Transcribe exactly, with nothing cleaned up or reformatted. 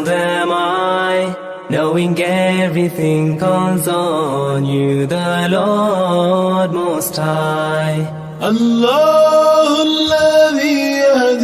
Am I, knowing everything concerns you, the Lord Most High. الله الذي يهدي